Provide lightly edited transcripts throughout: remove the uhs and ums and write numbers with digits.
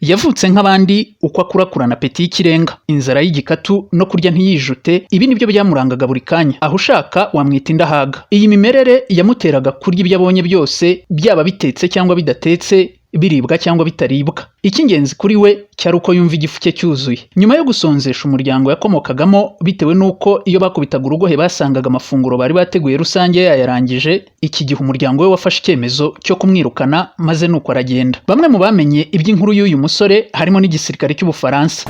Yavutse nk'abandi, uko akura akurana appétit y'ikirenga, inzara y'igikatu no kurya ntiyijute. Ibi nibyo byamurangaga buri kanya. Aho ushaka wamwita indahaga. Iyi mimerere yamuteraga kurya ibyo abonye byose, byaba bitetse cyangwa bidatetse, biribwa cyangwa bitaribwa. Icy'ingenzi kuri we cyari uko yumva igifu cye cyuzuye. Nyuma yo gusonzesha umuryango yakomokagamo, bitewe n'uko iyo bakubitaga urugohe basangaga amafunguro bari bateguye rusange yayarangije, iki gihe umuryango we wafashe icyemezo cyo kumwirukana, maze nuko aragenda. Bamwe mu bamenye iby'inkuru y'uyu musore harimo n'igisirikare cy'Ubufaransa.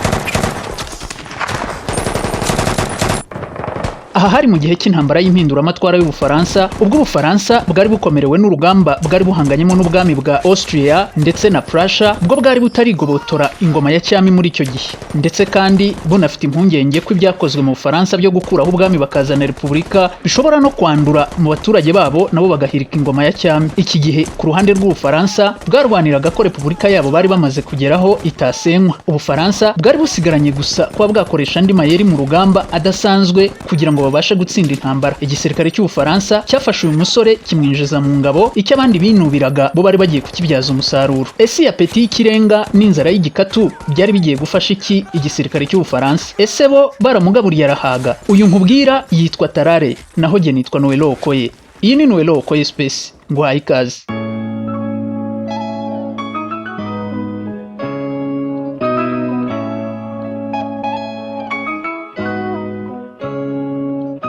Aha hari mu gihe cy'intambara y'impinduramatwara y'Ubufaransa, ubwo Ubufaransa bwari bukomerewe n'urugamba bwari buhanganyemo n'ubwami bwa Austria ndetse na Prussia, bwo bwari butarigobotora ingoma ya cyami muri icyo gihe, ndetse kandi bunafite impungenge ko ibyakozwe mu Bufaransa byo gukuraho ubwami bakazana repubulika bishobora no kwandura mu baturage babo, nabo bagahirika ingoma ya cyami. Iki gihe ku ruhande rw'Ubufaransa bwarwaniraga ko repubulika yabo bari bamaze kugeraho itasenywa. Ubufaransa bwari busigaranye gusa kuba bwakoresha andi mayeri mu rugamba adasanzwe kugira ngo babashe gutsinda intambara. Igisirikare cy'Ubufaransa cyafashe uyu musore kimwinjiza mu ngabo. Icyo abandi binubiraga, bo bari bagiye kukibyaza umusaruro. Ese iyi appétit y'ikirenga n'inzara y'igikatu byari bigiye gufasha iki igisirikare cy'Ubufaransa? Ese bo baramugaburiye arahaga? Uyu nkubwira yitwa Tarare, naho jye nitwa Noelo Okoye. Iyi ni Noelo Okoye Space, nguhaye ikaze.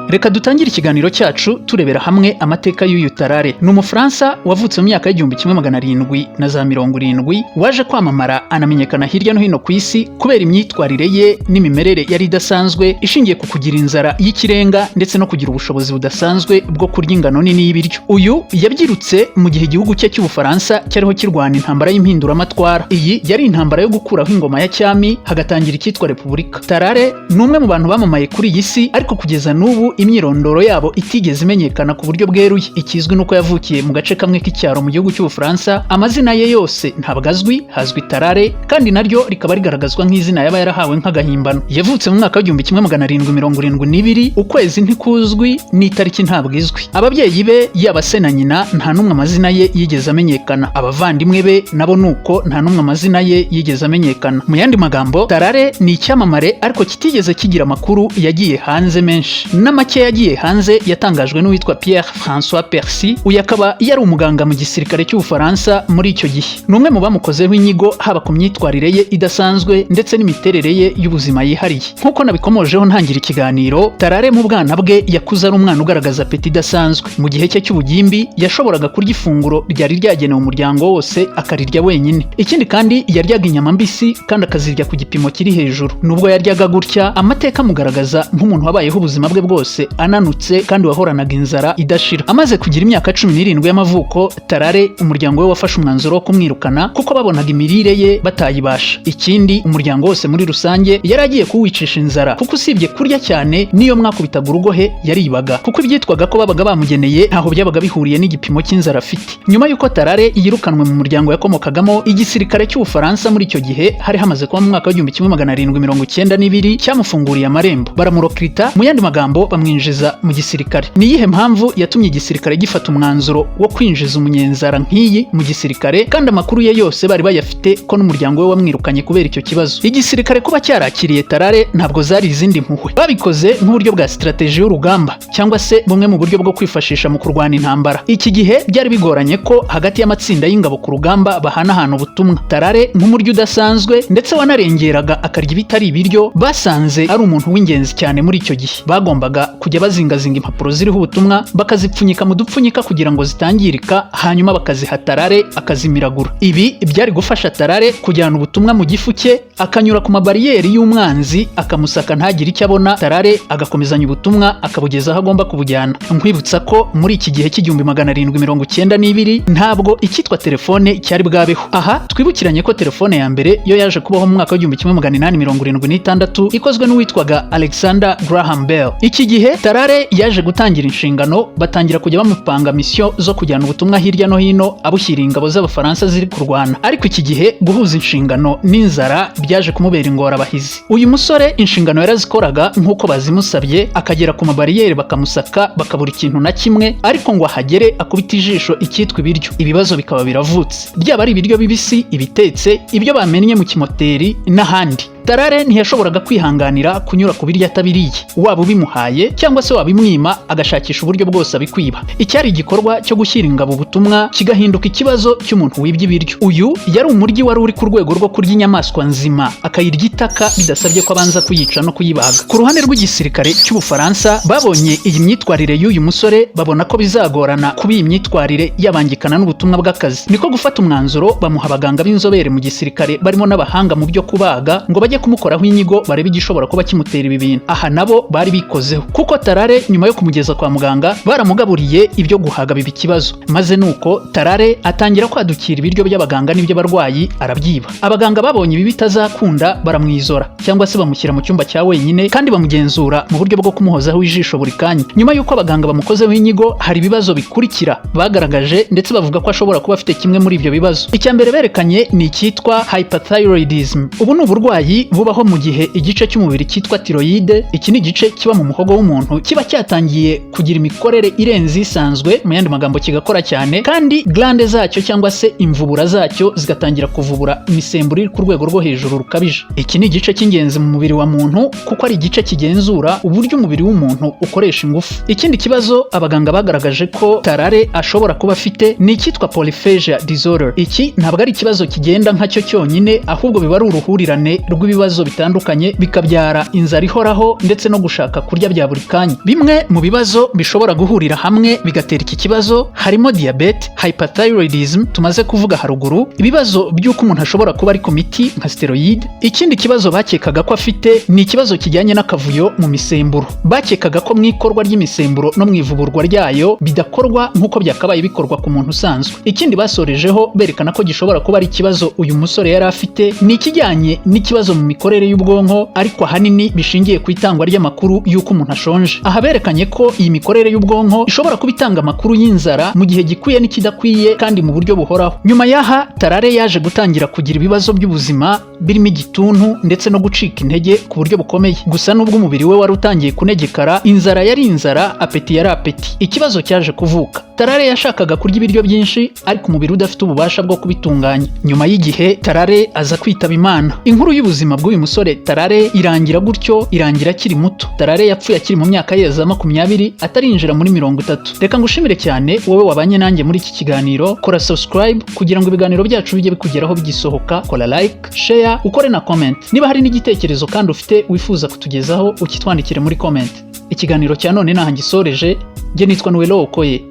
Reka dutangire ikiganiro cyacu turebera hamwe amateka y'uyu Tarare. Ni Umufaransa wavutse mu myaka y'1770, waje kwamamara anamenyekana hirya no hino ku isi kubera imyitwarire ye n'imimerere yari idasanzwe, ishingiye ku kugira inzara y'ikirenga ndetse no kugira ubushobozi budasanzwe bwo kurya ingano nini y'ibiryo. Uyu yabyirutse mu gihe igihugu cye cy'Ubufaransa cyariho kirwana intambara y'impinduramatwara. Iyi yari intambara yo gukuraho ingoma ya cyami hagatangira icyitwa repubulika. Tarare ni umwe mu bantu bamamaye kuri iyi si, ariko kugeza n'ubu imyirondoro yabo itigeze imenyekana ku buryo bweruye. Ikizwi nuko yavukiye mu gace kamwe k'icyaro mu gihugu cy'Ubufaransa. Amazina ye yose ntabwo azwi, hazwi Tarare, kandi naryo rikaba rigaragazwa nk'izina yaba yarahawe nk'agahimbano. Yavutse mu mwaka w'1772, ukwezi ntikuzwi n'itariki ntabwo izwi. Ababyeyi be, yaba se na nyina, nta n'umwe amazina ye yigeze amenyekana. Abavandimwe be nabo nuko, nta n'umwe amazina ye yigeze amenyekana. Mu yandi magambo, Tarare ni icyamamare ariko kitigeze kigira amakuru yagiye hanze menshi. N'amake yagiye hanze yatangajwe n'uwitwa Pierre François Percy. Uyu akaba yari umuganga mu gisirikare cy'Ubufaransa muri icyo gihe. Ni umwe mu bamukozeho inyigo, haba ku myitwarire ye idasanzwe ndetse n'imiterere ye y'ubuzima yihariye. Nk'uko nabikomojeho ntangira ikiganiro, Tarare mu bwana bwe yakuze ari umwana ugaragaza appétit idasanzwe. Mu gihe cye cy'ubugimbi yashoboraga kurya ifunguro ryari ryagenewe umuryango wose akarirya wenyine. Ikindi kandi, yaryaga inyama mbisi kandi akazirya ku gipimo kiri hejuru. Nubwo yaryaga gutya, amateka amugaragaza nk'umuntu wabayeho ubuzima bwe bwose ananutse kandi wahoranaga inzara idashira. Amaze kugira imyaka 17 y'amavuko, Tarare umuryango we wafashe umwanzuro wo kumwirukana kuko babonaga imirire ye batayibasha. Ikindi, umuryango wose muri rusange yari agiye kuwicisha inzara, kuko usibye kurya cyane, n'iyo mwakubitaga urugohe yaribaga, kuko ibyitwaga ko babaga bamugeneye ntaho byabaga bihuriye n'igipimo cy'inzara afite. Nyuma y'uko Tarare yirukanwe mu muryango yakomokagamo, igisirikare cy'Ubufaransa, muri icyo gihe hari hamaze kuba mu mwaka w'1792, cyamufunguriye amarembo baramurokirita, mu yandi magambo bamwinjiza mu gisirikare. Ni iyihe mpamvu yatumye igisirikare gifata umwanzuro wo kwinjiza umunyenzara nk'iyi mu gisirikare, kandi amakuru ye yose bari bayafite ko n'umuryango we wamwirukanye kubera icyo kibazo? Igisirikare kuba cyarakiriye Tarare ntabwo zari izindi mpuhwe. Babikoze nk'uburyo bwa stratégie y'urugamba, cyangwa se bumwe mu buryo bwo kwifashisha mu kurwana intambara. Iki gihe byari bigoranye ko hagati y'amatsinda y'ingabo ku rugamba bahanahana ubutumwa. Tarare nk'umuryo udasanzwe ndetse wanarengeraga akarya ibitari ibiryo, basanze ari umuntu w'ingenzi cyane muri icyo gihe. Bagombaga kujya bazingazinga impapuro ziriho ubutumwa, bakazipfunyika mu dupfunyika kugira ngo zitangirika, hanyuma bakaziha Tarare akazimiragura. Ibi byari gufasha Tarare kujyana ubutumwa mu gifu cye, akanyura ku mabariyeri y'umwanzi akamusaka ntagire icyo abona, Tarare agakomezanya ubutumwa akabugeza aho agomba kubujyana. Nkwibutsa ko muri iki gihe cy'1792 ntabwo icyitwa telefone cyari bwabeho. Aha twibukiranye ko telefone ya mbere yo yaje kubaho mu mwaka w'1876, ikozwe n'uwitwaga Alexander Graham Bell. Iki gihe Gihe Tarare yaje gutangira inshingano, batangira kujya bamupanga mission zo kujyana ubutumwa hirya no hino, abushyira ingabo z'Abafaransa ziri kurwana. Ariko iki gihe guhuza inshingano n'inzara byaje kumubera ingorabahizi. Uyu musore inshingano yarazikoraga nk'uko bazimusabye, akagera ku mabariyeri bakamusaka, bakabura ikintu na kimwe, ariko ngo ahagere akubita ijisho icyitwa ibiryo, ibibazo bikaba biravutse, byaba ari ibiryo bibisi, ibitetse, ibyo bamennye mu kimoteri n'ahandi. Tarare ntiyashoboraga kwihanganira kunyura ku biryo atabiriye, waba ubimuhaye cyangwa se wabimwima, agashakisha uburyo bwose abikwiba. Icyari igikorwa cyo gushyira ingabo ubutumwa kigahinduka ikibazo cy'umuntu wibye ibiryo. Uyu yari umuryi wari uri ku rwego rwo kurya inyamaswa nzima, akayirya itaka bidasabye ko abanza kuyica no kuyibaga. Ku ruhande rw'igisirikare cy'Ubufaransa, babonye iyi myitwarire y'uyu musore, babona ko bizagorana kuba iyi myitwarire yabangikana n'ubutumwa bw'akazi. Niko gufata umwanzuro, bamuha abaganga b'inzobere mu gisirikare, barimo n'abahanga mu byo kubaga, ngo bajye kumukoraho inyigo, barebe igishobora kuba kimutera ibi bintu. Aha nabo bari bikozeho, kuko Tarare nyuma yo kumugeza kwa muganga baramugaburiye, ibyo guhaga biba ikibazo, maze nuko Tarare atangira kwadukira ibiryo by'abaganga n'iby'abarwayi, arabyiba. Abaganga babonye ibi bitazakunda, baramwizora cyangwa se bamushyira mu cyumba cya wenyine, kandi bamugenzura mu buryo bwo kumuhozaho ijisho buri kanya. Nyuma y'uko abaganga bamukozeho inyigo, hari ibibazo bikurikira bagaragaje, ndetse bavuga ko ashobora kuba afite kimwe muri ibyo bibazo. Icya mbere berekanye ni icyitwa hyperthyroidism. Ubu ni uburwayi bubaho mu gihe igice cy'umubiri cyitwa thyroïde, iki ni igice kiba mu muhogo w'umuntu, kiba cyatangiye kugira imikorere irenze isanzwe, mu yandi magambo kigakora cyane, kandi glande zacyo cyangwa se imvubura zacyo zigatangira kuvubura imisemburo iri ku rwego rwo hejuru rukabije. Iki ni igice cy'ingenzi mu mubiri wa muntu, kuko ari igice kigenzura uburyo umubiri w'umuntu ukoresha ingufu. Ikindi kibazo abaganga bagaragaje ko Tarare ashobora kuba afite ni icyitwa polyphagia disorder. Iki ntabwo ari ikibazo kigenda nkacyo cyonyine, ahubwo biba ari uruhurirane rw'ibibazo bitandukanye, bikabyara inzara ihoraho ndetse no gushaka kurya bya buri kanya. Bimwe mu bibazo bishobora guhurira hamwe bigatera iki kibazo harimo diyabete, hyperthyroidism tumaze kuvuga haruguru, ibibazo by'uko umuntu ashobora kuba ari ku miti nka steroid. Ikindi kibazo bakekaga ko afite ni ikibazo kijyanye n'akavuyo mu misemburo. Bakekaga ko mu ikorwa ry'imisemburo no mu ivuburwa ryayo bidakorwa nk'uko byakabaye bikorwa ku muntu usanzwe. Ikindi basorejeho berekana ko gishobora kuba ari ikibazo uyu musore yari afite ni ikijyanye n'ikibazo mu mikorere y'ubwonko, ariko ahanini bishingiye ku itangwa ry'amakuru y'uko umuntu ashonje. Aha berekanye ko iyi mikorere y'ubwonko ishobora kuba itanga amakuru y'inzara mu gihe gikwiye n'ikidakwiye, kandi mu buryo buhoraho. Nyuma y'aha, Tarare yaje gutangira kugira ibibazo by'ubuzima birimo igituntu ndetse no gucika intege ku buryo bukomeye. Gusa nubwo umubiri we wari utangiye kunegekara, inzara yari inzara, appétit yari appétit. Ikibazo cyaje kuvuka: Tarare yashakaga kurya ibiryo byinshi, ariko umubiri udafite ububasha bwo kubitunganya. Nyuma y'igihe Tarare aza kwitaba Imana. Inkuru y'ubuzima bw'uyu musore Tarare irangira gutyo, irangira akiri muto. Tarare yapfuye akiri mu myaka ye za 20, atarinjira muri 30. Reka ngushimire cyane wowe wabanye nanjye muri iki kiganiro. Kora subscribe kugira ngo ibiganiro byacu bijye bikugeraho bigisohoka. Kora like, share, ukore na comment. Niba hari n'igitekerezo kandi ufite wifuza kutugezaho, ukitwandikire muri comment. Ikiganiro cya none naha ngisoreje. Njye nitwa Noelo Okoye,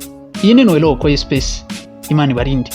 iyi ni Noelo Okoye Space. Imana ibarinde.